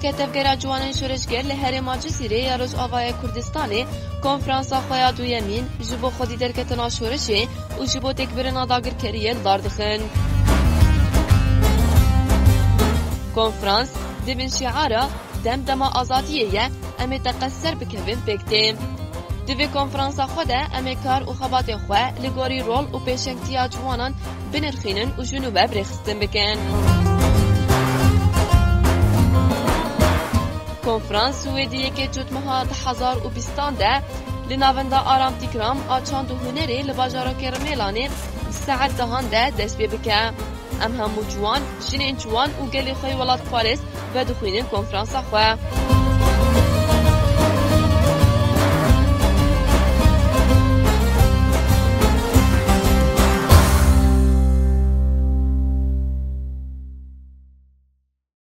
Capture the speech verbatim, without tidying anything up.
Ke Tevgera Ciwanên Şoreşger li herêma Cizîrê ya Rojavayê Kurdistanê konferansa xwe ya duyemîn ji bo xwedî derketina şoreşê û ji bo têkbirina dagirkeriyê li dar dixin. Konferans di bin şiara "Dem dema azadiyê ye, em ê teqez ser bikevin" pêk tê. Di vê konferansa xwe de em ê kar û xebatê xwe li gorî rol û pêşengtiya ciwanan binirxînin û ji nû ve birêxistin bikin. Konferans wê di yekê Cotmeha du hezar û bîstan de li Navenda Aram Tîkram a Çand û Hunerê li bajarokê Rimêlanê di saet dehan de dest pê bike. Em hemû ciwan, jinên ciwan û gelê xwe yê welatparêz vedixwînin konferansa xwe.